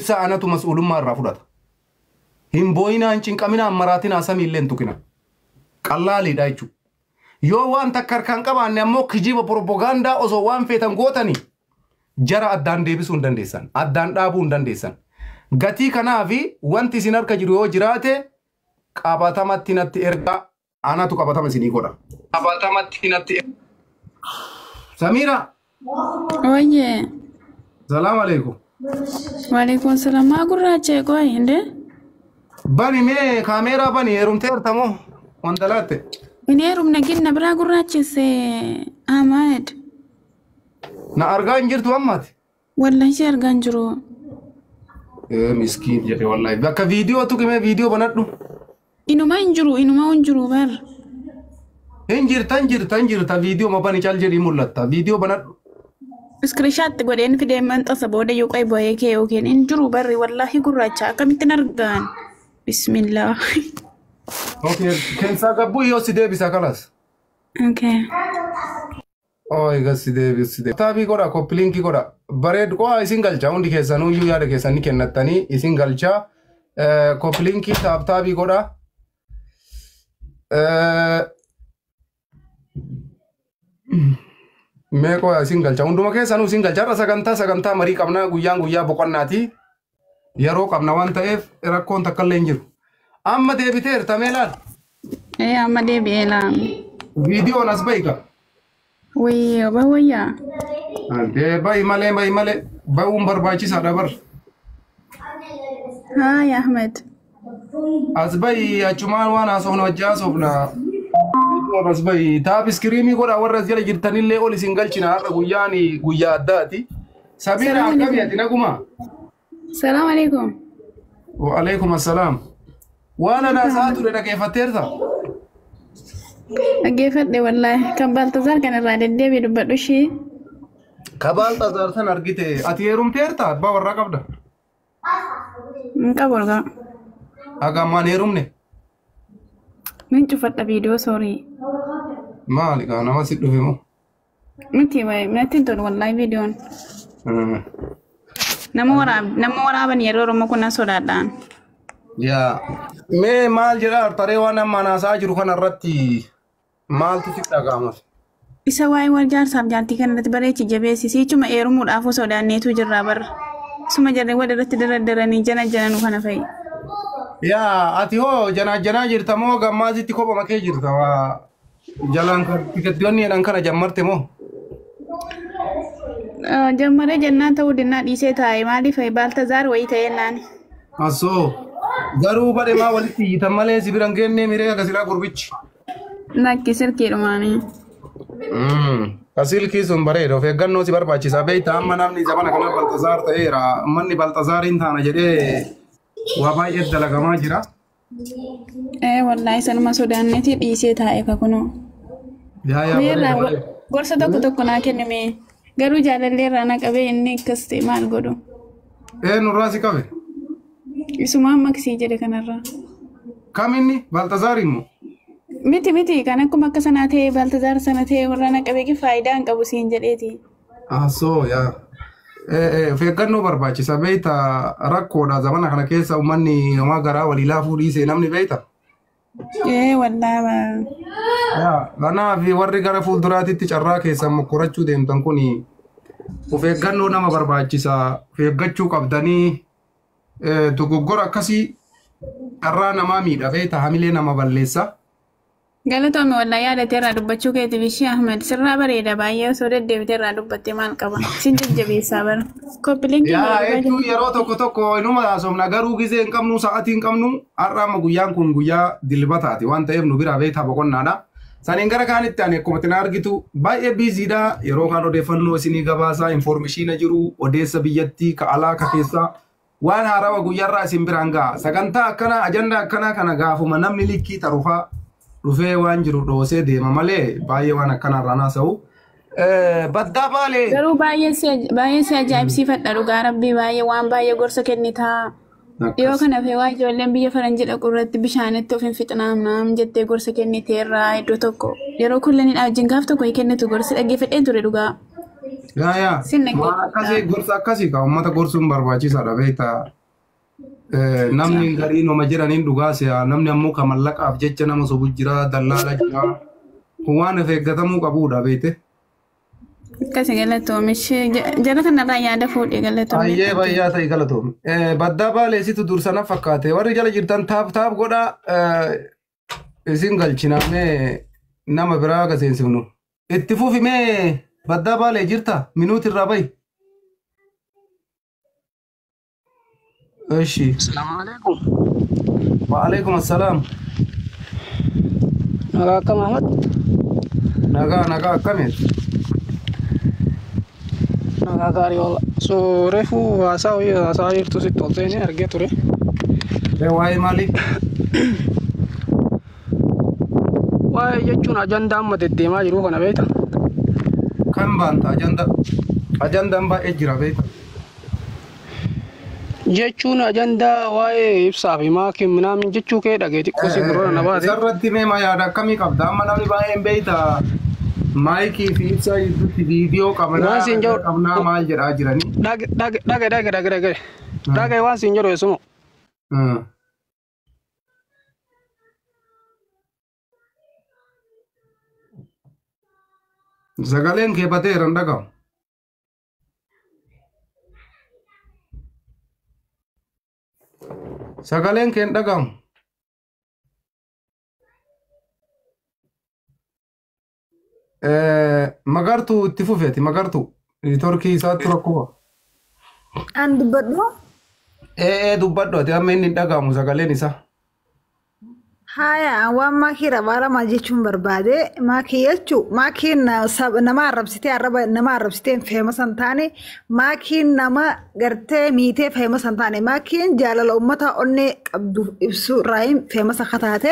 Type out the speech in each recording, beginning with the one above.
Ibsa anatu mas'uulummaa irraa fudhata. Hin boo'inaa, hin cinqaminaa, hin maraatinaa, samii illee hin tuqina. Qallaaliidha jechuudha. Yoo waan takka harkaan qabaanne ammoo kijiba propagaandaa osoo waan feetan gootanii jara addaan deebisuu hin dandeessan. Addaan dhaabuu hin dandeessan. Gatii kanaafi wanti isin harka jiru yoo jiraate qabatamatti natti ergaa, anatu qabatama isinii godha. Qabatamatti natti ergaa. Samiira. Oye, Salaam alaikum. Waalaikum salaam. Maa gurraacha qoy inde? Bani mee kaameeraa bani, heerumteerta moo wanta laatte? Hin heerumne ginna biraa gurraachise Ahmad. Na argaa hin jirtu ammaati. Wallahi si argaa hin jiru. Ee miskiin jedhe wallahi. Bakka viidiyoo tuqimee viidiyoo banadhu. Inuma hin jiru, inuma hin jiru bar. Hin jirta, hin jirta, hin jirta, viidiyoo ma bani, cal jedhii mul'atta. Viidiyoo banadhu. Screenshot godheen fidee maxxansa booda yoo qoy bo'ee kee yookiin hin jiru barri wallahi gurraacha akkamittiin argaan? Bismillah. Okay, keessaa gabbuu yoo si deebisa kalas. Okay. Oh, egaa si deebisa, si deebisa. Taabii godha, copy link godha. Bareedu qo'aa isin galcha, hundi keessanuu iyyuu yaada keessan ni kennattanii isin galcha. Copy link, tap taabii godha. Mee qo'aa isin galcha, hunduma keessanuu isin galcha. Har'a sagantaa marii qabnaa, guyyaan guyyaa boqonnaati. Yeroo qabna waan ta'eef rakkoon takka illee hin jiru. Amma deebiteerta, mee laal. Ee, amma deebi'ee laa. Viidiyoon as bahi ka. Wayyoo ba wayyaa. Antee bahi malee, bahi malee, bahuun barbaachisaadha bar. Haay Ahmed. As bahi, achumaan waan haasofnu wajji haasofna. Viidiyoon as bahi. Tap screen godha, warra as jala jirtanillee ol isin galchina, har'a guyyaan guyyaa addaati. Samiira. Salaam akkamii alaikum. Ati naguma? Salaam alaikum. Waalaikum assalaam. Waan ana haasa'aa ture dhaggeeffatteerta? Dhaggeeffadhe wallahi, kan Baltazaar kan irraa deddeebi'e dubbadhu ishee. Ka Baalxazaar san argite, ati heerumteerta, abbaa warraa qabda? Hin qabu argaa. Haga ammaan heerumne. Nin cufadha viidiyoo, sorry. Maali kaa, nama si dhufe moo? Miti, natti hin tolu wallahi viidiyoon. Nama waraaban yeroo Oromoo kun nan sodaadhaan. Yaa. Mee maal jedhaa taree, waan amma haasa'aa jiru kana irratti maaltu si dhaga'ama? Isa waa'ee wal jaarsaaf jaartii kana irratti bareechi jabeessi sichuma eerumuudhaaf sodaanneetu jirraa barra. Suma jarreen wal irratti dardaranii jana jananu kana fa'i. Yaa, ati hoo janaa janaa jirta moo gammaazitti kophama kee jirta, waa jalaan kan tikettiyoonni jedhan kana jammarte moo? Jammaree jennaan ta'uu dinnaa dhiisee taa'e, maaliif Baaltazaar wayii ta'ee naan. Asoo garuu badhe maa walitti iyyitan malee si biran geennee miree akka gurbichi. Lakki, silkiidhumaanii. Ka silkii sun bareeda, of eeggannoo si barbaachisa beekta, amma namni zamana kana Baltazaar ta'eera, manni Baltazaariin taana jedhee waa baay'ee dalagamaa jira. Ee wallaahi, sanuma sodaanneeti dhiisee taa'e kakunoo. Yaa yaa, Meerraa bareeda bareeda. Gorsa tokko tokko naa kennime, garuu jaalallee irraa na qabee inni akkas ta'e maal godhu? Ee, nurraa si qabe. Isumaan maksii jedhe kanarraa. Kam, inni Baltazaar immoo? Miti miti, kan akkuma akka sanaa ta'e, Baltazaar sana ta'e warra na qabee faayidaa hin qabu siin jedheeti. Asoo yaa. Of eeggannoo barbaachisa beekta, rakkoodha zamana kana keessa, uummanni homaa garaa walii laafuu dhiisee namni beekta. Ee wallaahi. Yaa, kanaaf warri gara fuulduraatitti carraa keessan mokkorachuu deemtan kun of eeggannoo nama barbaachisa. Of eeggachuu qabdanii, dogoggora akkasii carraa namaa miidha beekta, hamilee nama balleessa. Galatoome wallaahi, yaadate irraa dubbachuu keetiif ishee Ahmed, sirraa bareeda baay'ee, osoo deddeebite irraa dubbattee maal qaba? Sin jajjabeessaa bara. Copy link. Yaa, jechuun yeroo tokko tokko inuma haasofna, garuu gizee hin qabnu, sa'aatii hin qabnu. Har'a amma guyyaan kun guyyaa dilbataati waan ta'eef nu biraa beektaa boqonnaadha. Saniin gara kaanitti ani akkuma isin argitu baay'ee busy dha. Yeroo kaan odeeffannoo isinii gabaasaa, information jiru, odeessa biyyattii ka alaa ka keessaa, waan haarawaa guyyaarraa isin biraan ga'a. Sagantaa akkanaa, ajandaa akkanaa kana gaafuma namni likkii tarufaa dhufee waan jiru dhoosee deema malee baay'ee waan akkanarraa naasa'u. Baddaa baalee. Garuu baay'ee si ajaa'ibsiifadha dhugaa rabbii, baay'ee waan baay'ee gorsa kennitaa. Dhiyoo kana fee waa ijoolleen biyya faranjii dhaqu irratti bishaanitti of hin fixnaamnaam jettee gorsa kenniteerraa iddoo tokko. Yeroo kullaniidha wajjin gaaf tokko kennitu gorsi dhaggeeffadheen ture dhugaa. Yaa yaa. Sin Waan akkasii, gorsa akkasii ka uummata gorsuun barbaachisaadha beektaa. Namni gariin homa jedhaniin dhugaa si'a. Namni ammoo kan mallaqaaf jecha nama sobu jira, dallaala jira. Kun waan of eeggatamuu qabudha beekte. Akkasi galatoome. Jara kanarraa yaada fuudhee galatoome. Baay'ee baay'ee ta'e galatoome. Baddaa baaleessitu dursana fakkaate. Warri jala jirtan taap taap godhaa isin galchinaamee nama biraa gaseensifnu. Itti fufi mee baddaa baalee jirta minuuti irraa bahi. Eshi. Assalamu alaikum. Wa alaikum assalaam. Nagaa akkam Ahmad? Nagaa nagaa akkamiin? Nagaa gaarii walla. So reefu haasaa wayii haasaa jirtu sitti ol seenee argee ture. Waa'ee maalii? Waa'ee jechuun ajandaa amma deddeemaa jiru kana beekta. Kan baanta ajanda? Ajandaan baay'ee jira beekta. Jechuun ajandaa waa'ee ibsaa fi maakii minaamin jechuu kee dhagee xiqqoo si gurra na baate. Isarratti mee maa yaada akkamii qabda? Amma namni baay'een beekta maayikii fi ibsaa gidduutti viidiyoo qabnaa Waan siin jedhu qabnaa maal jedhaa jiranii. Dhage dhage dhage dhage dhage dhage dhage waan siin jedhu eessumo. Sagaleen kee bateera hin dhagahu. Sagaleen kee hin dhagahu. Magartuu itti fufeeti magartuu. Torkii isaatti rakkoo. An dubbadhu. Ee dubbadhu ati amma inni hin dhagahamu sagaleen isaa. Haya waan maakii rabaa lama jechuun barbaade maakii jechuun maakiin nama arrabsitee arraba nama arrabsitee feema san taane maakiin nama gartee miitee feema san taane maakiin jaalala uummata onnee qabdu ibsu raayin feema akka taate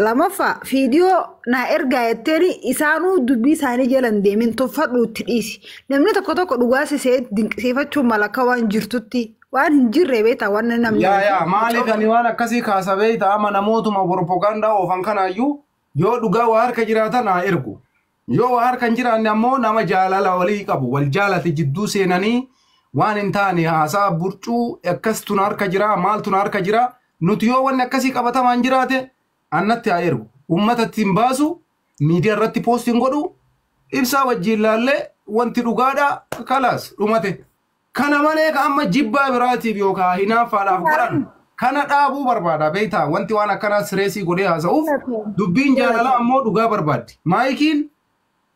lamaffaa fiidiyoo naa ergaa jetteen isaanuu dubbii isaanii jala hin deemin tuffadhu itti dhiisi namni tokko tokko dhugaa sisee dinqisiifachuu mala akka waan jirtutti waan hin jirre beektaa waan namni. Yaa yaa maaliif ani waan akkasii kaasa beektaa amma namootuma propagaandaa oofan kanaayyuu yoo dhugaa waa harka jiraatan haa ergu. Yoo waa harka hin jiraanne ammoo nama jaalala walii qabu wal jaalate jidduu seenanii waan hin taane haasaa burcuu akkas tun harka jira maal tun harka jira nuti yoo wanni akkasii qabatamaan jiraate annatti haa ergu. Uummata ittiin baasu miidiyaa irratti poostiin godhu ibsaa wajjin laallee wanti dhugaadha kalaas dhumate. Kana malee ka amma jibbaa biraatiif yookaan hinaaffaadhaaf godhan kana dhaabuu barbaada beektaa wanti waan akkanaa sireesii godhee haasa'uuf dubbiin jaalalaa ammoo dhugaa barbaaddi. Maayikiin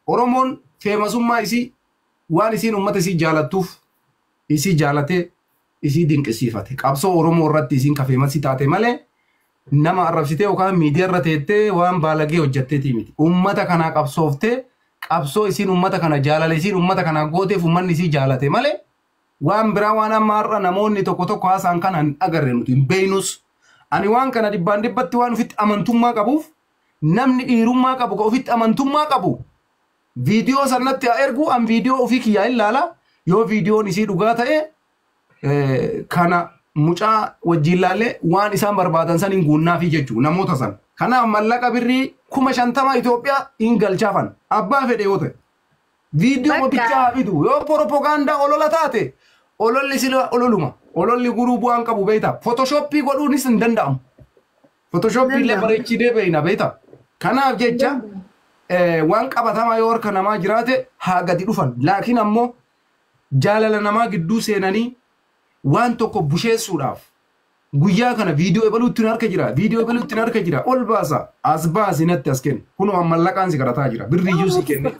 Oromoon feemasummaa isii waan isiin uummata isii jaalattuuf isii jaalatee isii dinqisiifate. Qabsoo Oromoo irratti isiin ka feemasii taate malee nama arrabsitee yookaan miidiyaa irra teettee waan baalagee hojjetteetii miti. Uummata kanaa qabsooftee qabsoo isiin uummata kana jaalale isiin uummata kana gooteef uummanni isii jaalate malee waan biraa waan amma har'a namoonni tokko tokko haasa'an kana hin agarre nuti hin beeynus. Ani waan kana dhibbaan dhibbatti waan ofitti amantummaa qabuuf namni dhiirummaa qabu ka ofitti amantummaa qabu viidiyoo sanatti haa ergu an viidiyoo ofii kiyyaa hin laala yoo viidiyoon isii dhugaa ta'e kana mucaa wajjin laallee waan isaan barbaadan san hin guunnaafi jechuu namoota san. Kanaaf mallaqa birrii 50,000 Itoophiyaa hin galchaafan abbaa fedhe yoo ta'e. Viidiyoo bichaa haa fidu yoo propagaandaa olola taate ololli sila ololuma ololli guruu bu'aan qabu beekta fotoshooppii godhuunis hin danda'amu. Fotoshooppii illee bareechidee beekna beekta. Kanaaf jecha waan qabatamaa yoo harka namaa jiraate haa gadi dhufan laakiin ammoo jaalala namaa gidduu seenanii waan tokko busheessuudhaaf guyyaa kana viidiyoo ebaluutti harka jira viidiyoo ebaluutti harka jira ol baasa as baasi natti as kennu kunoo mallaqaan si kadhataa jira birriyyuu si kenne.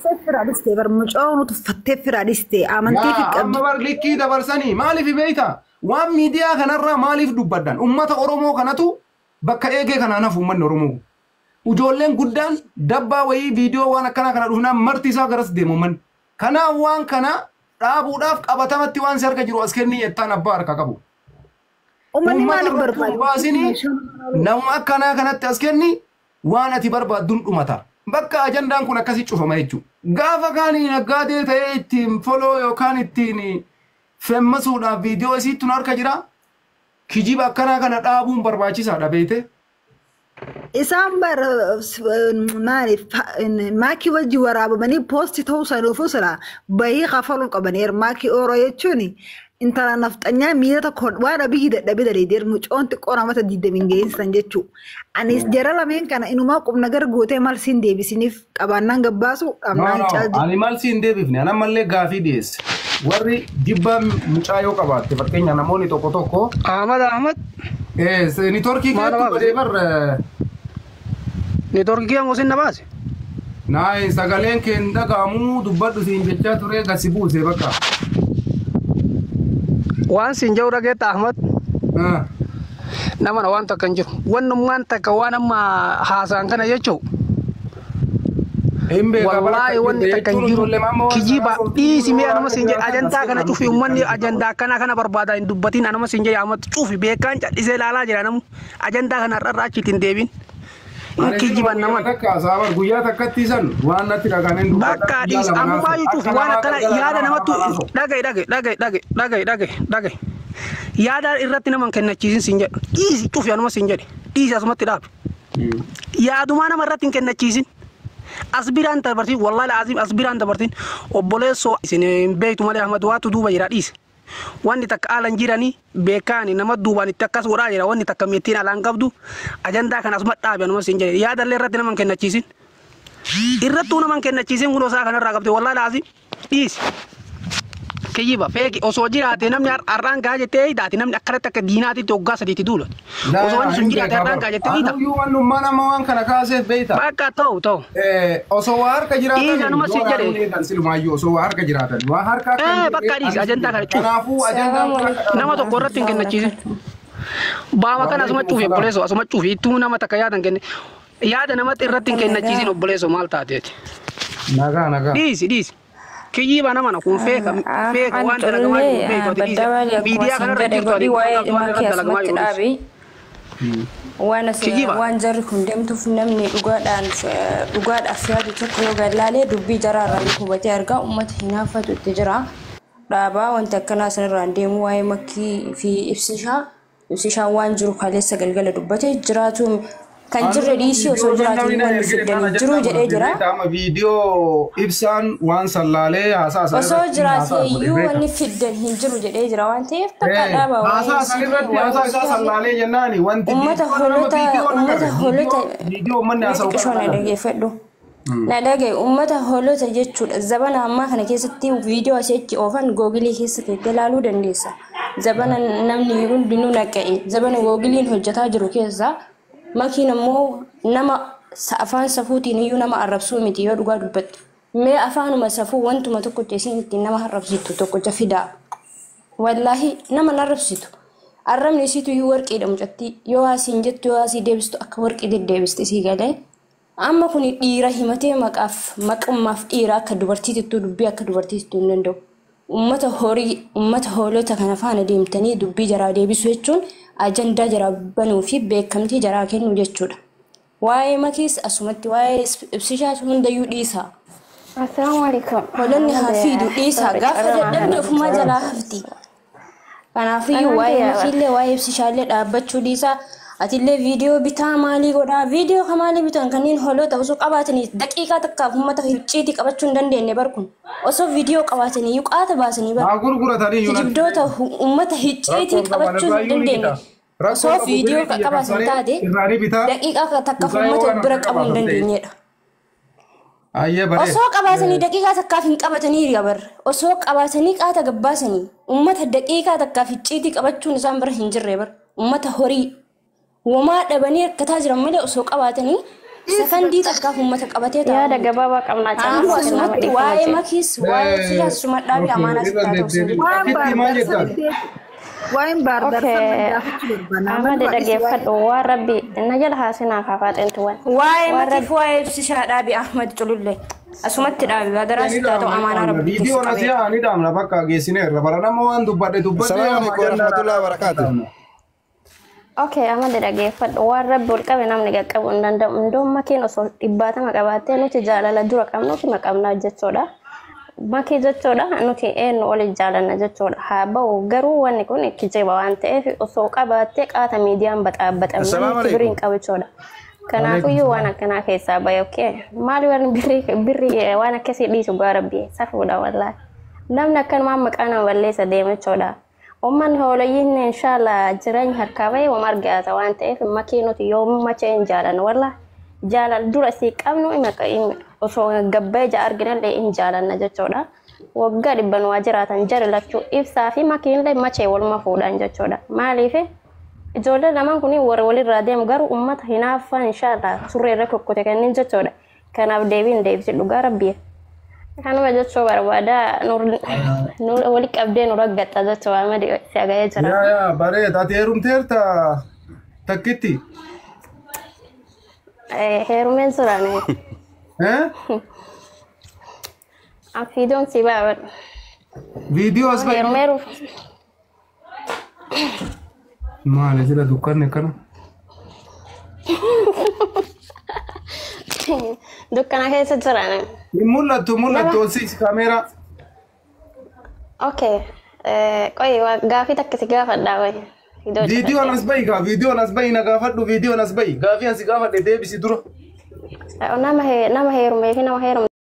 Mucaan tuffattee firaa dhiste amantii fi qabdi. Amma bar likkii dabarsanii maaliif beektaa waan miidiyaa kanarraa maaliif dubbaddan uummata Oromoo kanatu bakka eegee kanaan hafu uummanni Oromoo. Ijoolleen guddaan dabbaa wayii viidiyoo waan akkanaa kana dhufnaan marti isaa garas deemu uummanni. Kanaaf waan kana dhaabuudhaaf qabatamatti waan si harka jiru as kennii jettaan abbaa harka qabu. Uummanni maaliif barbaadu? Baasini nama akkanaa kanatti as kenni waan ati barbaadduun dhumata. Bakka ajandaan kun akkasii cufama jechuudha. Gaafa kaanii naggaadee ta'ee ittiin foloo yookaan ittiin femmasuudhaaf viidiyoo isiitti harka jira. Kijiba akkanaa kana dhaabuun barbaachisaadha beekte. Isaan bar maaliif maakii wajji waraabamanii poosti ta'uu isaanii ofuu sana bahii kafaluu qabaniiru. Maakii ooroo jechuun Intala nafxanyaa miila tokko waan Abiyyi dadhabee daleedeer mucoon xiqqoo namata diidamiin geessisan jechuudha. Anis jara lameen kana inumaa qubna gara gootee maal siin deebisiniif qabaannaan gabbaasu No, dhabnaan no, caal ani maal siin deebifne, ani ammallee gaafii dhiyeesse. Warri jibbaa mucaa yoo qabaatte, fakkeenya namoonni tokko tokko Ahmad Ahmad niitoorkii Maal keetti baase? badee bar Neetwoorkii kiyya moo sin na baase? Naayi sagaleen kee hin dhaga'amu dubbadhu siin jechaa ture gasi buuse bakka. Waan siin jedhu dhageetta Ahmad. Ah. Nama na waan takka hin jiru. Wannummaan takka waan amma haasa'an kana jechuun. Hin beekaa bara Wallaahi wanni takka hin jiru. Kijiba dhiisi mee anuma siin jedhe ajandaa kana cufi uummanni ajandaa akkana kana barbaada hin dubbatin anuma siin jedhe Ahmad cufi beekaan callisee ilaalaa jira namu ajandaa kana har'arraa achitti hin deebin. Hin kijiban naman. Takka saabar guyyaa takkatti san waan natti dhagaaneen dubbadha. Bakka dhiisi ammumaa cufi waan akkana yaada namattu dhagaye dhagaye dhagaye dhagaye dhagaye dhagaye dhagaye. Yaada irratti nama hin kennachiisin siin jedhe dhiisi cufi anuma siin jedhe dhiisi asumatti dhaabe. Yaadumaa nama irratti hin kennachiisin. As biraan dabartiin wallahi laazim as biraan dabartiin obboleessoo isin hin beektu malee Ahmad waatu duuba jira dhiise. Wanni takka alan jiranii beekaani nama duubaan itti akkas godhaa jira wanni takka mittiin alaan qabdu ajandaa kana asuma dhaabe anuma siin jedhe yaadallee irratti nama hin kennachiisin. Irrattuu nama hin kennachiisin kunoo isaa kanarraa qabde wallahi laazim dhiise. Kiyyiba feeki osoo jiraate namni har'aan gaa jettee hidhaati namni akkanatti akka diinaatitti waggaa sadiitti duulati. Osoo wanni sun jiraate har'aan gaa jettee hidha. Anuyyuu wannummaan amma waan kana kaaseef beekta. Bakka ta'u ta'u. Osoo waa harka jiraatan Dhiisi anuma siin jedhe. Silumaayyuu osoo waa harka jiraatan waa harka akka hin Bakka dhiisi ajandaa kana cufi. Kanaafuu ajandaan kun akka Nama tokko irratti hin kennachiisin. Baama kana asuma cufi obboleessoo asuma cufi ittuu nama takka yaada hin kenne. Yaada namatti irratti hin kennachiisin obboleessoo maal taateeti. Nagaa nagaa. Dhiisi dhiisi. Kiyyiba nama na kun feeka feeka waan dalagamaa jiru beeku ati dhiisi. Miidiyaa kanarra jirtu ati waan irratti dalagamaa jiru dhiisi. Waan as Kijiba. waan jarri kun deemtuuf namni dhugaadhaan dhugaadhaaf yaadu tokko yoo gallaalee dubbii jaraarraa ni hubatee argaa uummata hinaafatu itti jira. Dhaabaa wanti akkanaa sanirraan deemu waa'ee makkii fi ibsishaa ibsishaan waan jiru kaleessa galgala dubbate jiraatu kan jirre dhiisii osoo jiraatu wanni fiddan jiru jedhee jira. Amma viidiyoo ibsaan waan sallaalee haasaa sana Osoo irratti jiraate haasaa godhe iyyuu beeka. wanni fiddan hin jiru jedhee jira waan ta'eef bakka dhaabaa Haasaa waa'ee san irratti haasaa isaa sallaalee jennaani wanti Uummata viidiyoo nama holota viidiyoo na uummata agarre. holota Viidiyoo uummanni haasa'u xiqqishoo na kana agarre. dhageeffadhu. Na dhagaye uummata holota jechuudha. Zabana ammaa kana keessatti viidiyoo asii achi oofan googilii keessa keettee ilaaluu dandeessa. Zabana namni hundinuu naqa'e. Zabana googiliin hojjetaa jiru keessa makiin ammoo nama afaan safuutiin iyyuu nama arrabsuu miti yoo dhugaa dubbatte. Mee afaanuma safuu wantuma tokkocha isiin ittiin nama arrabsitu tokkocha fidaa. Wallaahi nama hin arrabsitu. Arrabni isiitu iyyuu warqiidha mucattii. Yoo asiin jettu yoo asii deebistu akka warqii deddeebisti isii galee. Amma kun dhiira himatee maqaaf maqummaaf dhiira akka dubartiitittuu dubbii akka dubartiitittuu hin danda'u. Uummata horii uummata hoolota kana faana deemtanii dubbii jaraa deebisuu jechuun ajandaa jaraa banuu fi beekamtii jaraa kennuu jechuudha. Waa'ee makiis asumatti waa'ee ibsishaas hundayyuu dhiisaa. Assalamu alaikum. Hoolonni haa fiidu dhiisaa gaafa dadhabde ofumaa jalaa hafti. Kanaafiyyuu waa'ee makiillee waa'ee ibsishaallee dhaabbachuu dhiisaa. Atillee viidiyoo bitaa maalii godhaa? Viidiyoo ka maalii bitan kanneen hoolota osoo qabaatanii daqiiqaa takkaaf uummata icciitii qabachuu hin dandeenye bar kun. Osoo viidiyoo qabaatanii iyyuu qaata baasanii bar. Haa gurguratanii iyyuu natti. Kijibdoota uummata icciitii Rakkoon qaban qabachuu irraa hin iyyuu ni dandeenye. bita. Rakkoon Osoo qabu viidiyoo birrii biyya qabaatan kaffalanii taate irraa ni bita. daqiiqaa takkaaf Dhugaa yoo uummata waan bira harka qabuu hin qabaatan ta'e. dandeenyedha. Ayyee bareeda. Osoo qabaatanii daqiiqaa takkaaf hin qabatanii gabar. Osoo qabaatanii qaata gabbaasanii uummata daqiiqaa takkaaf icciitii qabachuun isaan bira hin jirre bar. Uummata horii womaa dhabanii rakkataa jiran malee osoo qabaatanii sakandii takkaaf uummata qabatee Yaada taa'u. gabaabaa qabnaa Kanaafuu caalmaa nama asumatti dhiifama waa'ee jedhe. makiis waa'ee ibsishaas suma dhaabii amaanaa Irra sitti haa ta'u deddeebiin. Waan Akkitti maal baardaar jettaan? Waan baardaar Okay. sana gaafachuu barbaanna. Ahmad dhaggeeffadhu waan rabbi na jala haasinaa kaafaaxeentuwwan. Waa'ee Waan makiif waa'ee ibsishaa dhaabii Ahmad Culullee asumatti dhaabii adaraa sitti haa ta'u amaanaa rabbi keessa Viidiyoon asii qabee. haa ni dhaamna bakka geessineerra. Bara nama waan dubbadhe dubbadhe. Assalamu alaikum warahmatullahi wabarakatuh. Okay, Ahmad dhaggeeffadhu waan rabbi ol qabe namni qaqqabu hin danda'u. Indoon makiin osoo dhibbaatama qabaattee nuti jaalala dura qabnu fi maqabnaa jechuudha. Makii jechuudha nuti eenyu oli jaalanna jechuudha. Haa ba'u garuu wanni kun kijiba waan ta'eef osoo qabaattee qaata miidiyaan baxaabbaxamne Assalaamu nuti birrii hin alaikum. qabu jechuudha. Kanaafiyyuu waan akkanaa keessaa bahe okay. Maali waan birrii birrii waan akkasii dhiisu gaa rabbi safuudha wallaahi. Namni akkanumaan maqaa nama balleessa deema jechuudha. Uummanni hooleyyiin inshallah jireenya harkaa bahee wama argata waan ta'eef makii nuti yoomuu machee hin jaalannu walla jaalala dura isii qabnu osoo gabbee ja'a arginallee hin jaalanna jechuudha. Waggaa dhibban waa jiraatan jari lachuu ibsaa fi makiinillee machee waluma fuudhan jechuudha. Maaliif ijoollee lamaan kun warra walirraa deemu garuu uummata hinaaffaan inshallah surree irra kukkutte kanneen jechuudha. Kanaaf deebiin deebisi dhugaa rabbii. Kanuma jechuu barbaada wali qabdee nu raggatta jechuu Ahmad si agayee jira. Yaa yaa bareeda ati heerumteerta takkitti. Heerumeen suraan. Viidiyoon si baabadha. Viidiyoo as bahi. Heerumeeruuf. Maali sila dukkanni akkana? Dukkana keessa jiran. Hin mul'attu mul'attu ol siisi kaameeraa. Okay. Qoyi gaafii takka si gaafadhaa qoyi. Viidiyoon as bahi gaa viidiyoon as bahi na gaafadhu viidiyoon as bahi gaafii asi gaafadhe deebisi dura. Nama heerumee fi nama heerumte.